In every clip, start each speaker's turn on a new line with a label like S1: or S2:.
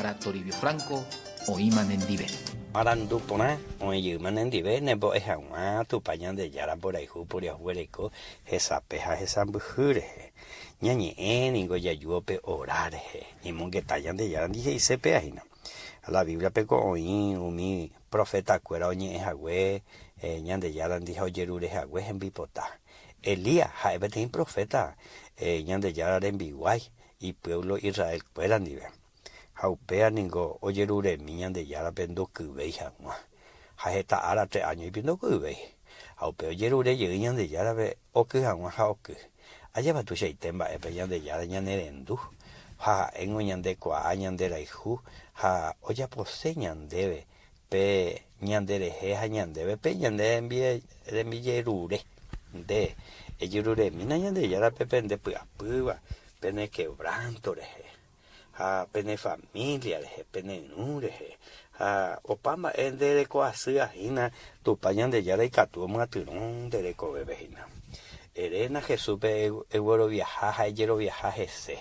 S1: Mbo'ehára Toribio Franco oĩma nendive.
S2: Marandu porã oĩ jeýma nendive nembo'e hag̃ua Tupã Ñandejára mborayhu poriahuvereko hesape ha hesãmbyhy rehe. Ñañe'ẽ ningo jajúvo pe ora rehe, ñemongeta Ñandejárandi he'ise péa hína. La Bíbliapeko oĩ umi profetakuéra oñe'ẽ hague Ñandejárandi ha ojerure hague hembipota. Elías ha'e peteĩ proféta Ñandejára rembiguái ipuévlo Israel-kuéra ndive. Ha upéva ningo ojeruremi Ñandejárape ndokyvéi hag̃ua. Ha heta ára tre áñoipi ndokyvéi. Ha upe ojerure jey Ñandejárape oky hag̃ua ha oky. Ajépa tuichaite mba'épe Ñandejára ñanerendu ha ha'éngo ñandekuaa ñanderayhu ha ojapose ñandéve pe ñanderehe ha ñandéve pe ñande rembijerure. Nde, ejeruremína Ñandejárape pende py'apýva, pene quebranto rehe, ha pene familia rehe, pene irũ rehe, ha opa mba'e nde reko asýva hína, Tupã Ñandejára ikatu omyatyrõ nde rekovépe hína. Eréna Jesúspe egueroviaha ha ejeroviaha hese,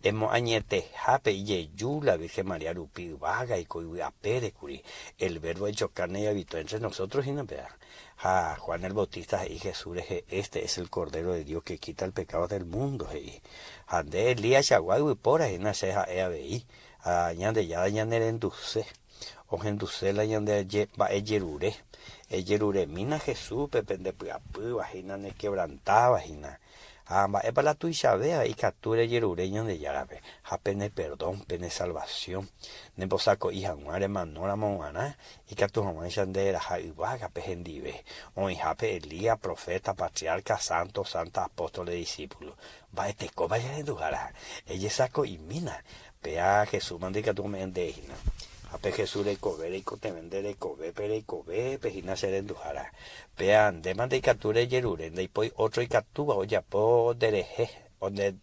S2: emoañetehápe ijeju la Virgen María rupi yvága iko yvy apére kuri, el Verbo hecho carne y habitó entre nosotros hína péva. Ha Juan el Bautista he'i Jesús rehe, Este es el Cordero de Dios que quita el pecado del mundo, he'i. Ha nde Elías chagua yvypóra hína che ha'e avei, ha Ñandejára ñanerenduse. Ohenduse la ñande mba'e jerure. Ejeruremína Jesúspe pende py'apýva hína ne quebrantáva hína. Ha mba'épa la tuichavéva ikatu rejerure Ñandejárape, ha pene perdón, pene salvación, nembosako'i hag̃ua remanóramo g̃uarã, ikatu hag̃uáicha nde eraha yvágape hendive, oĩhápe Elías, profeta, patriarca, santo, santa, apóstoles, discípulo. Mba'etekópa jahenduhára? Ejesako'imína, Péa Jesús mante ikatu ome'ẽ nde hína. Ha pe Jesús rekove reikotevẽ nde rekovépe reikovépe hína che renduhára. Péa nde mante ikatu rejerure, ndaipói ótro ikatúva ojapo nderehe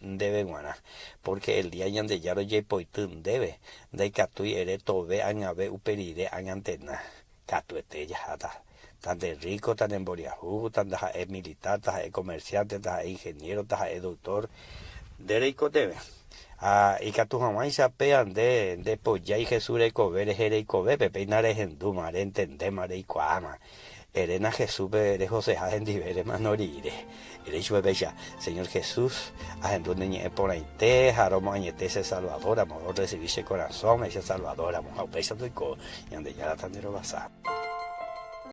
S2: ndéve g̃uarã. Pórke el día Ñandejára ojeipoity ndéve, ndaikatúi ere tove ag̃ave upe rire ag̃antena. Katuete jaháta. Ta nde rríko, ta ne mboriahu, ta ndaha'e militar, taha'e komersiánte, taha'e ingeniéro, taha'e doktór, nde reikotevẽ. Ha ikatu hag̃uáicha péa nde ndepojái Jesús rekove rehe reikovépe, péina rehendúma, rentendéma, reikuaáma. Eréna Jesúspe rehoseha hendive remano rire. Ere ichupe péicha, Señor Jesús, ahendu ne ñe'ẽ porãite ha romoañete che Salvador ramo, orresivi che korasõme che Salvador ramo, ha upéicha toiko Ñandejára tanderovasa.